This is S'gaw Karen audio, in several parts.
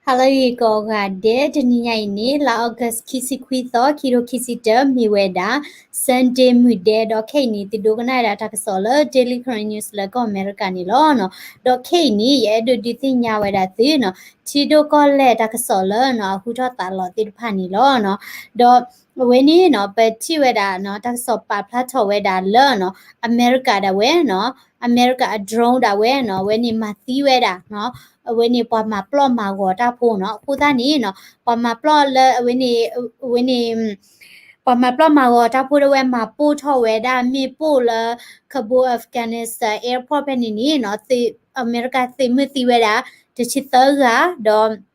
ဟါလၢအဂ့ၤကိးဂၤဒဲး, တနံၤညါအံၤန့ၣ် လါ August ခံဆံခွံသီ ခံကထိခံဆံတၢ မ့ၢ်ဝဲဒၣ် Sunday မုၢ်ဒဲး, ဒီးခဲအံၤန့ၣ် သုဒိကနၣ်ဝဲဒၣ်တၢ်ကစီၣ်လၢ Daily Karen News လၢကီၢ်အမဲရကၤန့ၣ်လီၤ. ဒီးခဲအံၤန့ၣ် ယအဲၣ်ဒိးဒုးသ့ၣ်ညါဝဲဒၣ်သုနီၤ, ထံဒိၣ်ကီၢ်လဲၢ်တၢ်ကစီၣ်လၢနီၤ အဟူထီၣ်သးလီၤသ့ၣ်တဖၣ်န့ၣ်လီၤ. ဒီးအဝဲန့ၣ်နီၤ ပထံၣ်ဝဲဒၣ်နီၤ တၢ်ကစီၣ်ပာ်ဖျါထီၣ်ဝဲဒၣ်လၢနီၤ အမဲရကၤဒၣ်ဝဲနီၤ အမဲရကၤအ drone ဒၣ်ဝဲနီၤ အဝဲန့ၣ်မၤသံဝဲဒၣ်နီၤ အဝဲန့ၣ်ပှၤမၤပျီၢ်မၤဂီၤတၢ်ဖိနီၤ. အဃိသတးန့ၣ်နီၤ ပှၤမၤပျီၢ်လၢအဝဲန့ၣ် အဝဲန့ၣ် ပှၤမၤပျီၢ်မၤဂီၤတၢ်ဖိဒၣ်ဝဲ မၤပိၢ်ထီၣ်ဝဲဒၣ်မ့ၣ်ပိၢ်လၢ Kabul Afghanistan airport ဖဲန့ၣ်န့ၣ်နီၤ အမဲရကၤသ့ၣ်မုၣ်သံဝဲဒၣ် တဆံသၢဂၤ ဒီး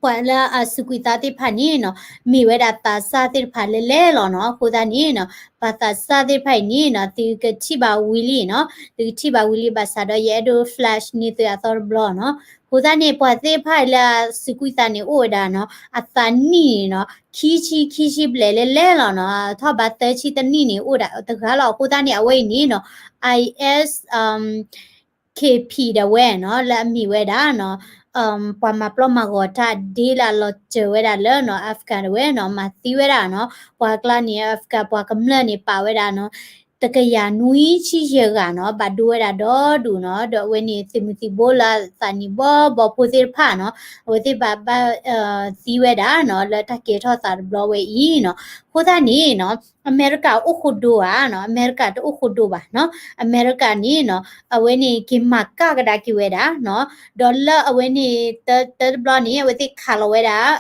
ပှၤလၢအစူးကွံာ်သးသ့ၣ်တဖၣ်န့ၣ်နီၤ မ့ၢ်ဝဲဒၣ်သးစၢ်သ့ၣ်တဖၣ်လဲၣ်လဲၣ်လီၤနီၤ. အဃိသတးန့ၣ်နီၤ ပှၤသးစၢ်သ့ၣ်တဖၣ်အံၤန့ၣ်နီၤ သုကထံၣ်ဘၣ်ဝံၤလံနီၤ သုကထံၣ်ဘၣ်ဝံၤလံဘၣ်ဆၣ်ဒီး ယအဲၣ်ဒိး flash န့ၢ်သုအသီတဘျီနီၤ. အဃိသတးန့ၣ် ပှၤသ့ၣ်တဖၣ်လၢအစူးကွံာ်သးန့ၣ်အိၣ်ဝဲဒၣ်နီၤ အသးနံၣ်န့ၣ်နီၤ ခံဆံ ခံဆံဘျဲၣ်လဲၣ်လဲၣ်လီၤနီၤ ထီၣ်ဘးသၢဆံတနံၣ်န့ၣ် အိၣ်ဒၣ်တဂၤလီၤ. အဃိသတးန့ၣ် အဝဲအံၤန့ၣ်နီၤ I S K P ဒၣ်ဝဲနီၤ လၢအမ့ၢ်ဝဲဒၣ်နီၤ ပှၤမၤပျီၢ်မၤဂီၤတၢ်ဒ့လၢအလီၤစၢၤဝဲဒၣ်လၢနီၤ Afghan ဒၣ်ဝဲနီၤ မၤသံဝဲဒၣ်နီၤ ပှၤကျါန့ၣ် Afghan ပှၤကမျၢၢ်န့ၣ် ပာ်ဝဲဒၣ်နီၤ တကယၤနွံဆံယဲၢ်ဂၤနီၤ ဘၣ်ဒိဝဲဒၣ်ဒီဒူၣ်နီၤ. ဒီးအဝဲန့ၣ်သုးမုၢ်သံၣ်ဘိလၢအသးနံၣ်ဘီဘီဖိသ့ၣ်တဖၣ်နီၤ အဝဲသ့ၣ်ဘၣ်ဘၣ်သံဝဲဒၣ်နီၤ လၢတၢ်ကဲထီၣ်သးတဘျီဝဲအံၤနီၤ. အဃိသတးန့ၣ်နီၤ အမဲရကၤအိၣ်ဃိဒိဧါနီၤ အမဲရကၤတအိၣ်ဃိဒိဘၣ်နီၤ အမဲရကၤန့ၣ်နီၤ အဝဲန့ၣ်က့ၤမၤကၢ်ကဒါက့ၤဝဲဒၣ်နီၤ ဒီးလၢအဝဲန့ၣ် တၢတဘျီန့ၣ် အဝဲသ့ၣ်ခးလီၤဝဲဒၣ်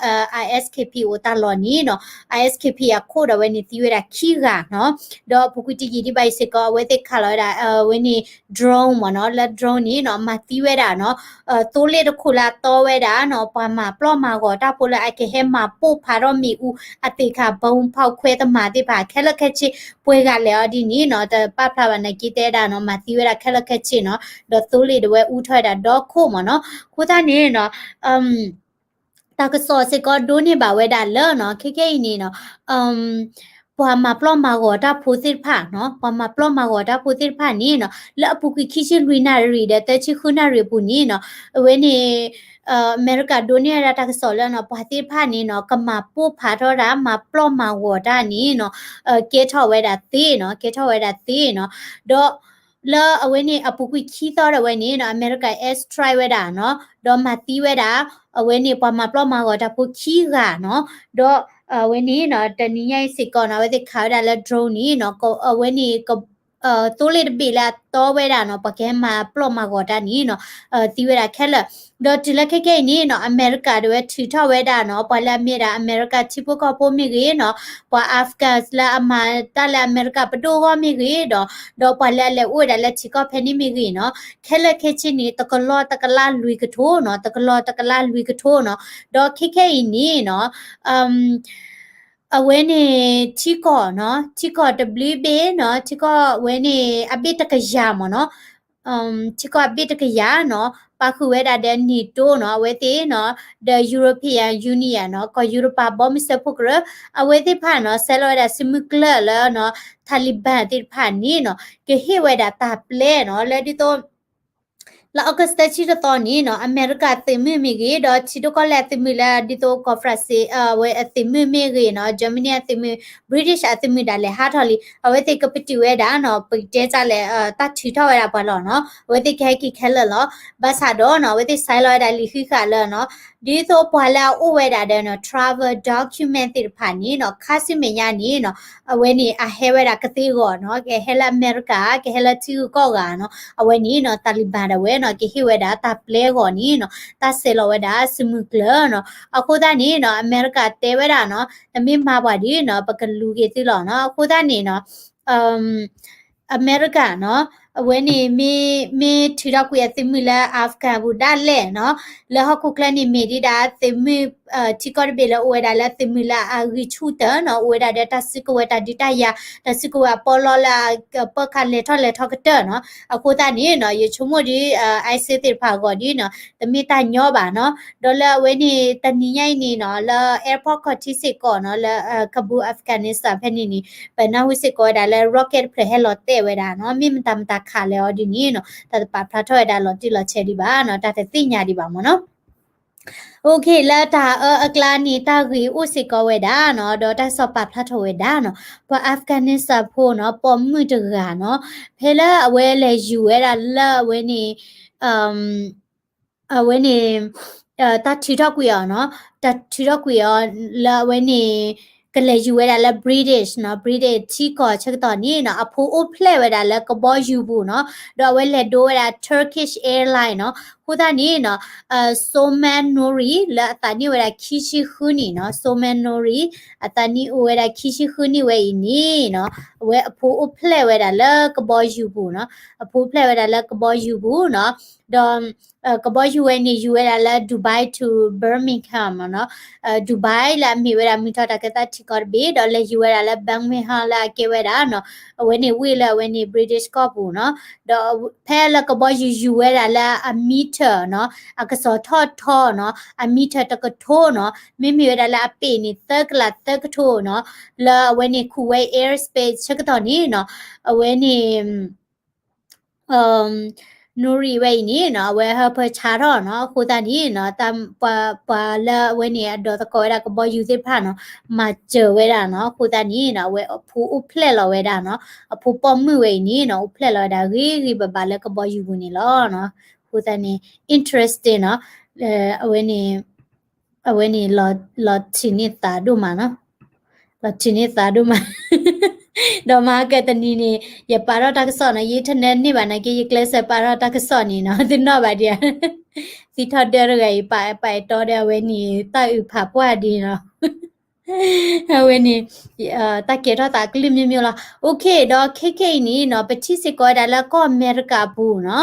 I S K P အိၣ်တၢ်လီၢ်န့ၣ်နီၤ I S K P အခိၣ်ဒီးအဝဲန့ၣ်သံဝဲဒၣ်ခံဂၤနီၤ ဒီးအပူၤကွံာ်တယံာ်ဒံးဘၣ်အံၤစ့ၢ်ကီး အဝဲသ့ၣ်ခးလီၤဝဲဒၣ် အဝဲန့ၣ် drone မ့ၢ်နီၤ လၢ drone န့ၣ်နီၤ မၤသံဝဲဒၣ်နီၤ သိလ့ၣ်တခိၣ်လၢအတီဝဲဒၣ်နီၤ ပှၤမၤပျီၢ်မၤဂီၤတၢ်ဖိလၢအကဟဲမၤပိၢ်ဖးထီၣ်မ့ၣ်အူအသ့ၣ်ခါ bomb ဖီၣ်ခွဲးတမၤသ့ၣ်တဖၣ် ခဲလၢာ်ခဲဆ့ ပှဲၤဂၤလဲၣ်အီၤဒ်န့ၣ်နီၤ တပာ်ဖျါဘၣ်နာ်က့တဲဒၣ်နီၤ မၤသံဝဲဒၣ်ခဲလၢာ်ခဲဆ့နီၤ ဒီးသိလ့ၣ်ဒၣ်ဝဲအူထီၣ်ဝဲဒၣ်ဒီခိၣ်မ့ၢ်နီၤ. အဃိသတးန့ၣ်နီၤ တၢ်ကစီၣ်စ့ၢ်ကီးဒိးန့ၢ်ဘၣ်ဝဲဒၣ်လၢနီၤ ခဲခဲအံၤန့ၣ်နီၤ ပှၤမၤပျီၢ်မၤဂီၤတၢ်ဖိသ့ၣ်တဖၣ်နီၤ ပှၤမၤပျီၢ်မၤဂီၤတၢ်ဖိသ့ၣ်တဖၣ်န့ၣ်နီၤ လၢအပူၤကွံာ်ခံဆံလွံၢ်နၣ်ရံၣ်ဒီးသၢဆံဃုနၣ်ရံၣ်အပူၤန့ၣ်နီၤ အဝဲန့ၣ် အမဲရကၤဒိးန့ၢ်ဝဲဒၣ်တၢ်ကစီၣ်လၢနီၤ ပှၤသ့ၣ်တဖၣ်န့ၣ်နီၤ ကမၤပိၢ်ဖးထီၣ်တၢ် မၤပျီၢ်မၤဂီၤတၢ်န့ၣ်နီၤ ကဲထီၣ်ဝဲဒၣ်သ့နီၤ ကဲထီၣ်ဝဲဒၣ်သ့နီၤ ဒီး လၢအဝဲန့ၣ်အပူၤကွံာ်ခံသီဒၣ်ဝဲန့ၣ်နီၤ အမဲရကၤ air strike ဝဲဒၣ်နီၤ ဒီးမၤသံဝဲဒၣ် အဝဲန့ၣ်ပှၤမၤပျီၢ်မၤဂီၤတၢ်ဖိခံဂၤနီၤ ဒီးအဝဲန့ၣ်နီၤ တနံၤညါအံၤစ့ၢ်ကီးနီၤ အဝဲသ့ၣ်ခးဝဲဒၣ်လၢ drone န့ၣ်နီၤ အဝဲန့ၣ် သိလ့ၣ်တဘ့ၣ်လၢအတီဝဲဒၣ်နီၤ ပှၤကဟဲမၤပျီၢ်မၤဂီၤတၢ်န့ၣ်နီၤ သံဝဲဒၣ်ခဲလၢာ် ဒီးတုၤလၢခဲခဲအံၤန့ၣ်နီၤ အမဲရကၤဒၣ်ဝဲထုးထီၣ်ဝဲဒၣ်နီၤ ပှၤလၢအမ့ၢ်ဒၣ်အမဲရကၤထံဖိကီၢ်ဖိမ့ၢ်ဂ့ၤနီၤ ပှၤ Afghan လၢအမၤတၢ်လၢအမဲရကၤပဒိၣ်အဂီၢ်မ့ၢ်ဂ့ၤဒီး ဒီးပှၤလၢအလဲၤအိၣ်ဝဲဒၣ်လၢထံကီၢ်ဖဲန့ၣ်မ့ၢ်ဂ့ၤနီၤ ခဲလၢာ်ခဲဆ့န့ၣ် တကလီၢ်တကလးလွံၢ်ကထိနီၤ တကလီၢ်တကလးလွံၢ်ကထိနီၤ ဒီးခဲခဲအံၤန့ၣ်နီၤ အဝဲန့ၣ်ထံကီၢ်နီၤ ထံကီၢ်တဘျုးဘ့ၣ်နီၤ ထံကီၢ်ဝဲန့ၣ်အဘ့ၣ်တကယၤမ့ၢ်နီၤ ထံကီၢ်အဘ့ၣ်တကယၤနီၤ ပာ်ဃုာ်ဝဲဒၣ်ဒီး NATO နီၤ အဝဲသ့ၣ်နီၤ ဒီး European Union နီၤ ကီၢ်ယူရပၤဘီမုၢ်စၢဖှိၣ်ကရၢ အဝဲသ့ၣ်တဖၣ်နီၤ ဆဲးလီၤဝဲဒၣ်စုမုၢ်ကျၢၢ်လၢနီၤ Taliban သ့ၣ်တဖၣ်န့ၣ်နီၤ ကဟ့ၣ်ဝဲဒၣ်တၢ်ပျဲနီၤ လၢဒ်သိး လၢ August သၢဆံတသီန့ၣ်နီၤ အမဲရကၤအသုးမုၢ်မ့ၢ်ဂ့ၤ ဒီးထံဒိၣ်ကီၢ်လဲၢ်အသုးမုၢ်လၢဒ်သိး ကီၢ်ဖရၣ်စ့ၣ် အဝဲအသုးမုၢ်မ့ၢ်ဂ့ၤနီၤ Germany အသုးမုၢ် British အသုးမုၢ်ဒၣ်လဲာ်ဟးထီၣ်လံ အဝဲသ့ၣ်ကပတုာ်ဝဲဒၣ်နီၤ ပကတဲတၢ်လဲၣ် တၢ်ထုးထီၣ်ဝဲဒၣ်ပှၤလီၤနီၤ အဝဲသ့ၣ်ကဟဲက့ၤခဲလၢာ်လီၤ ဘၣ်ဆၣ်ဒီးနီၤ အဝဲသ့ၣ်ဆဲးလီၤဝဲဒၣ်လံာ်ဃံးဃာ်လၢနီၤ ဒ်သိးပှၤလၢအအိၣ်ဝဲဒၣ်ဒီးနီၤ travel document သ့ၣ်တဖၣ်န့ၣ်နီၤ ခါဆူမဲာ်ညါန့ၣ်နီၤ အဝဲန့ၣ်အဟဲဝဲဒၣ်ကသ့အဂီၢ်နီၤ ကဟဲလၢအမဲရကၤ ကဟဲလၢထံဂုၤကီၢ်ဂၤနီၤ အဝဲန့ၣ်နီၤ Taliban ဒၣ်ဝဲနီၤ ကဟ့ၣ်ဝဲဒၣ်တၢ်ပျဲအဂီၢ်န့ၣ်နီၤ တၢ်ဆဲးလီၤဝဲဒၣ်စုမုၢ်ကျၢၢ်နီၤ အဃိသတးန့ၣ်နီၤ အမဲရကၤတဲဝဲဒၣ်နီၤ နမ့ၢ်မၤပှၤဒ်နီၤ ပကလူၤက့ၤသုလီၤနီၤ အဃိသတးန့ၣ်နီၤ အမဲရကၤနီၤ အဝဲန့ၣ် မ့ၢ်ထုးထီၣ်ကွံာ်အသုးမုၢ်လၢ Afghan ပူၤဒၣ်လဲာ်နီၤ လၢဟီၣ်ခိၣ်ချၢန့ၣ် မ့ၢ်ဒ်ဒၣ်သုးမုၢ် ထံကီၢ်တဘ့ၣ်လၢအိၣ်ဝဲဒၣ်လၢသုးမုၢ်လၢအဂံၢ်ဆူၣ်တၢၢ်နီၤ အိၣ်ဝဲဒၣ်ဒီးတၢ်စုကဝဲၤတၢ်ဒုးတၢ်ယၤ တၢ်စုကဝဲၤအပီလီလၢအပၢၢ်ခးလဲၤထီၣ်လဲၤထီကတၢၢ်နီၤ အဃိသတးန့ၣ်နီၤ ယဆိကမိၣ်ဒ် ISIS သ့ၣ်တဖၣ်အဂီၢ်ဒ်နီၤ တမ့ၢ်တၢ်ညီဘၣ်နီၤ ဒီးလၢအဝဲန့ၣ် တနံၤညါအံၤန့ၣ်နီၤ လၢ airport ခီၣ်ထံးစ့ၢ်ကီးနီၤ လၢ Kabul Afghanistan ဖဲန့ၣ်န့ၣ် ပနၢ်ဟူစ့ၢ်ကီးဝဲဒၣ်လၢ rocket တဖျၢၣ်ဟဲလီၤတဲာ်ဝဲဒၣ်နီၤ မ့ၢ်မတၤမတၤခးလဲၣ်အီၤဒ်န့ၣ်နီၤ တၢ်တပာ်ဖျါထီၣ်ဝဲဒၣ်လီၤတံၢ်လီၤဆဲးဒံးဘၣ်နီၤ တၢ်တသ့ၣ်ညါဒံးဘၣ်မ့ၢ်နီၤ OK လၢတၢ်အၢအကျါန့ၣ် တၢ်ဂ့ၢ်အိၣ်စ့ၢ်ကီးဝဲဒၣ်နီၤ, ဒီးတၢ်ကစီၣ်ပာ်ဖျါထီၣ်ဝဲဒၣ်နီၤ, ပှၤ Afghanistan ဖိနီၤ, ပိာ်မုၣ်တဂၤနီၤ, ဖဲလၢအဝဲလဲၤယူၤဝဲဒၣ်လၢအဝဲန့ၣ် အဝဲန့ၣ် တၢ်ထုးထီၣ်ကွံာ်အီၤနီၤ, တၢ်ထုးထီၣ်ကွံာ်အီၤလၢအဝဲန့ၣ် ကလဲၤယူၤဝဲဒၣ်လၢ British နီၤ, British ထံကီၢ်ဆၢကတီၢ်န့ၣ်နီၤ, အဖိအိၣ်ဖျဲၣ်ဝဲဒၣ်လၢကဘီယူၤပူၤနီၤ, ဒီးအဝဲလဲၤဒိဝဲဒၣ် Turkish Airline နီၤ, အဃိသတးန့ၣ်နီၤ Soman Nouri လၢအသးနံၣ်အိၣ်ဝဲဒၣ်ခံဆံဃုနံၣ်နီၤ, Soman Nouri အသးနံၣ်အိၣ်ဝဲဒၣ်ခံဆံဃုနံၣ်ဝဲအံၤန့ၣ်နီၤ, အဝဲအဖိအိၣ်ဖျဲၣ်ဝဲဒၣ်လၢကဘီယူၤပူၤနီၤ, အဖိအိၣ်ဖျဲၣ်ဝဲဒၣ်လၢကဘီယူၤပူၤနီၤ, ဒီး ကဘီယူၤဝဲန့ၣ် ယူၤဝဲဒၣ်လၢ Dubai to Birmingham နီၤ, Dubai လၢအမ့ၢ်ဝဲဒၣ်မုၢ်ထီၣ်တၢ်ကဲသးထံကီၢ်တဘ့ၣ် ဒီးလဲၤယူၤဝဲဒၣ်လၢ Birmingham လၢအကဲဝဲဒၣ်နီၤ, အဝဲန့ၣ်ဝ့ၢ်လၢအဝဲန့ၣ် British ကီၢ်ပူၤနီၤ, ဒီးဖဲလၢကဘီယူၤယူၤဝဲဒၣ်လၢအ meter နီၤ, အကစီၤထီၣ်ထီနီၤ, အ meter တကထိနီၤ, မ့မ့ၢ်ဝဲဒၣ်လၢအပ့ၤန့ၣ် သၢကလးသၢကထိနီၤ, လၢအဝဲန့ၣ်ခူးဝဲ airspace ဆၢကတီၢ်န့ၣ်နီၤ, အဝဲန့ၣ် Nouri ဝဲအံၤန့ၣ်နီၤ, အဝဲဟၢဖၢဆါထီၣ်နီၤ, အဃိသတးန့ၣ်နီၤ, ပှၤလၢအဝဲန့ၣ်အဒိးသကိးဝဲဒၣ်ကဘီယူၤသ့ၣ်တဖၣ်နီၤ, မၤစၢၤဝဲဒၣ်နီၤ, အဃိသတးန့ၣ်နီၤ, အဝဲအဖိအိၣ်ဖျဲၣ်လီၤဝဲဒၣ်နီၤ, အဖိပိာ်မုၣ်ဝဲအံၤန့ၣ်နီၤ, အိၣ်ဖျဲၣ်လီၤဝဲဒၣ်ဂ့ၤဂ့ၤဘၣ်ဘၣ်လၢကဘီယူၤပူၤန့ၣ်လီၤနီၤ, အဃိသတးန့ၣ် interesting နီၤ, အဝဲန့ၣ် အဝဲန့ၣ် လီၤထံးန့ၢ်သးဒိၣ်မးနီၤ, လီၤထံးန့ၢ်သးဒိၣ်မး, ဒီးမဟါကတနံၤန့ၣ် ယပာ်ထီၣ်တၢ်ကစီၣ်နီၤ, ယinternetန့ၢ်ဘၣ်နာ်က့ ယကျဲးစၢးပာ်ထီၣ်တၢ်ကစီၣ်န့ၣ်နီၤ, သုနီၣ်ဘၣ်ဒံးဧါ, သံထီၣ်ဒၢတဂၤအံၤ ပာ်အဲၣ်တီဒီးအဝဲန့ၣ် တၢ်အုးဖးပှၢ်ဒ်နီၤ အဝဲန့ၣ် တၢ်ကဲထီၣ်သးအကလုာ်မျိုးမျိုးလီၤ. OK ဒီးခဲခဲအံၤန့ၣ်နီၤ, ပထံၣ်စ့ၢ်ကီးဝဲဒၣ်လၢကီၢ်အမဲရကၤအပူၤနီၤ,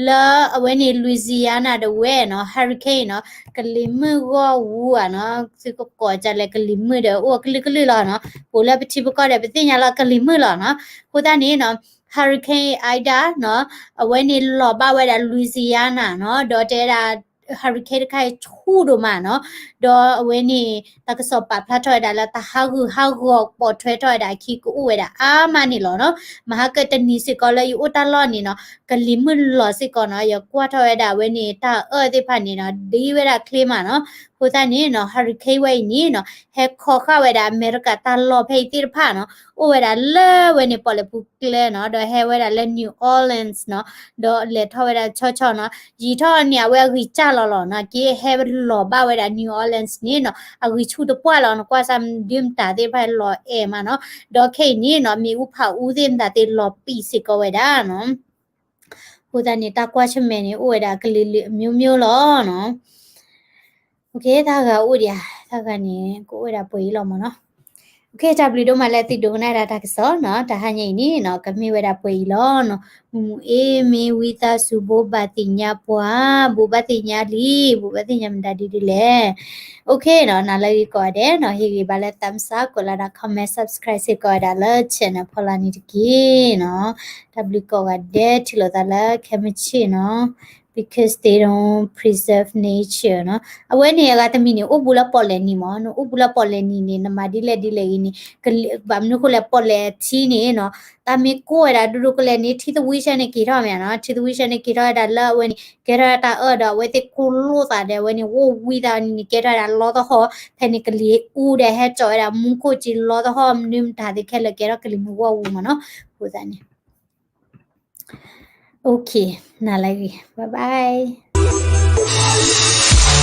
လၢအဝဲန့ၣ် Louisiana ဒၣ်ဝဲနီၤ, hurricane နီၤ, ကလံၤမုၢ်ဂီၢ်ဝူဧါနီၤ, သုကကိးဒ်လဲၣ် ကလံၤမုၢ်ဒီးအိၣ်အကလုာ်ကလုာ်လီၤနီၤ, ပအိၣ်လၢပထံပကီၢ်ဒီးပသ့ၣ်ညါလီၤကလံၤမုၢ်လီၤနီၤ. အဃိသတးန့ၣ်နီၤ, Hurricane Ida နီၤ, အဝဲန့ၣ်လီၤဘၣ်ဝဲဒၣ် Louisiana နီၤ, ဒီးတဲဝဲဒၣ် hurricane တခါအံၤဆူၣ်ဒိၣ်မးနီၤ, ဒီးအဝဲန့ၣ် တၢ်ကစီၣ်ပာ်ဖျါထီၣ်ဝဲဒၣ်လၢတၢ်ဟးဂူာ်ဟးဂီၤပိာ်ထွဲထီၣ်ဝဲဒၣ်အခံကအိၣ်ဝဲဒၣ်အါမးန့ၣ်လီၤနီၤ. မဟါကတနံၤစ့ၢ်ကီးလၢယအိၣ်တၢ်လီၢ်န့ၣ်နီၤ, ကလံၤမုၢ်လီၤစ့ၢ်ကီးနီၤ, ယကွၢ်ထီၣ်ဝဲဒၣ်အဝဲန့ၣ် တၢ်အၢသ့ၣ်တဖၣ်န့ၣ်နီၤ, ဒ်ဝဲဒၣ်ချ့မးနီၤ. အဃိသတးန့ၣ်နီၤ, hurricane ဝဲအံၤန့ၣ်နီၤ, ဟဲခီဃာ်ဝဲဒၣ်အမဲရကၤတၢ်လီၢ်ဖဲအံၤသ့ၣ်တဖၣ်နီၤ, အိၣ်ဝဲဒၣ်လၢအဝဲန့ၣ် ပီၣ်လဲၣ်ပူၤကျဲနီၤ, ဒီးဟဲဝဲဒၣ်လၢ New Orleans နီၤ, ဒီးလဲၤထီၣ်ဝဲဒၣ်ဆီဆီနီၤ, ယံာ်ထီၣ်န့ၣ် အဝဲအဂံၢ်စၢ်လီၤလီၤနီၤ, က့ဟဲလီၤဘၣ်ဝဲဒၣ် New Orleans န့ၣ်နီၤ, အဂံၢ်ဆူၣ်တပှၢ်လီၤနီၤ, ကွၢ်စၢ်ဒုးမတၤသ့ၣ်တဖၣ် လီၤအဲၣ်မးနီၤ, ဒီးခဲအံၤန့ၣ်နီၤ, မ့ၣ်အူဖးအူသ့ၣ်မတၤသ့ၣ်လီၤပံာ်စ့ၢ်ကီးဝဲဒၣ်နီၤ. အဃိသတးန့ၣ် တၢ်ကွၢ်ဆၢၣ်မဲာ်န့ၣ် အိၣ်ဝဲဒၣ်ကလုာ်လုာ်အမျိုးမျိုးလီၤနီၤ. OK, တၢ်ဂၤအိၣ်ဒံးဧါ, တၢ်ဂၤန့ၣ် ကအိၣ်ဝဲဒၣ်ပှဲၤအံၤလီၤမးနီၤ. OK, တၢ်ဘျုးဒိၣ်မးလၢသုဒိကနၣ်ဒၣ်တၢ်ကစီၣ်နီၤ, တဟါညါအံၤန့ၣ်နီၤ, ကမ့ၢ်ဝဲဒၣ်ပှဲၤအံၤလီၤနီၤ. မုၢ်မုၢ်အ့ၣ် မ့ၢ်ဝံသးစူၤ ဘိးဘၣ်သ့ၣ်ညါပှၤ, ဘိးဘၣ်သ့ၣ်ညါလံ, ဘိးဘၣ်သ့ၣ်ညါမတၤဒ်ဒ်လဲၣ်. OK နီၤ, နၤလၢဂ့ၤကိးဂၤဒဲးနီၤ, ဟ့ၣ်ဂံၢ်ဘါလၢ thumbs up ကိးလီၤဒၣ် comment, subscribe စ့ၢ်ကီးဝဲဒၣ်လၢ channel ဖီလာ်န့ၣ်တက့ၢ်နီၤ. တၢ်ဘျုးကိးဂၤဒဲး ထံၣ်လိာ်သးလၢခဲမုၢ်ဆ့ၣ်နီၤ. Because they don't preserve nature နီၤ. အဝဲန့ၣ် အဂၤတမံၤန့ၣ် အိၣ်ဘူးလၢပီၣ်လဲၣ်နံၤမး, နအိၣ်ဘူးလၢပီၣ်လဲၣ်နံၤန့ၣ် နမၤဒ်လဲၣ်ဒ်လဲၣ်ဂ့ၤန့ၣ်, ဘၣ်မနုၤဃိလဲၣ် ပီၣ်လဲၣ်ထံန့ၣ်နီၤ, တၢ်မ့ၢ်ကိၢ်ဝဲဒၣ်ဒိၣ်ဒိၣ်ကလဲာ်န့ၣ် ထံသဝံဆၢန့ၣ်က့ၤထီၣ်မ့ၢ်နီၤ, ထံသဝံဆၢန့ၣ်က့ၤထီၣ်ဝဲဒၣ်လၢအဝဲန့ၣ် ကဲထီၣ်ဝဲဒၣ်တၢ်အၢၣ်ဒီး အဝဲသ့ၣ်ကိၢ်လိာ်သးဒီး အဝဲန့ၣ် အိၣ်ဝံသးန့ၣ် ကဲထီၣ်ဝဲဒၣ်လီသဟီၣ်, ဖဲန့ၣ်ကလံၤအူဒီး ဟဲကၠီးဝဲဒၣ်မူခိၣ်ကံလီသဟီၣ် မနုၤမတၤသ့ၣ်ခဲလၢာ် ကဲထီၣ်ကလံၤမုၢ်ဂီၢ်ဝူမးနီၤ. အဃိသတးန့ၣ် OK, နၤလၢဂ့ၤ, bye bye.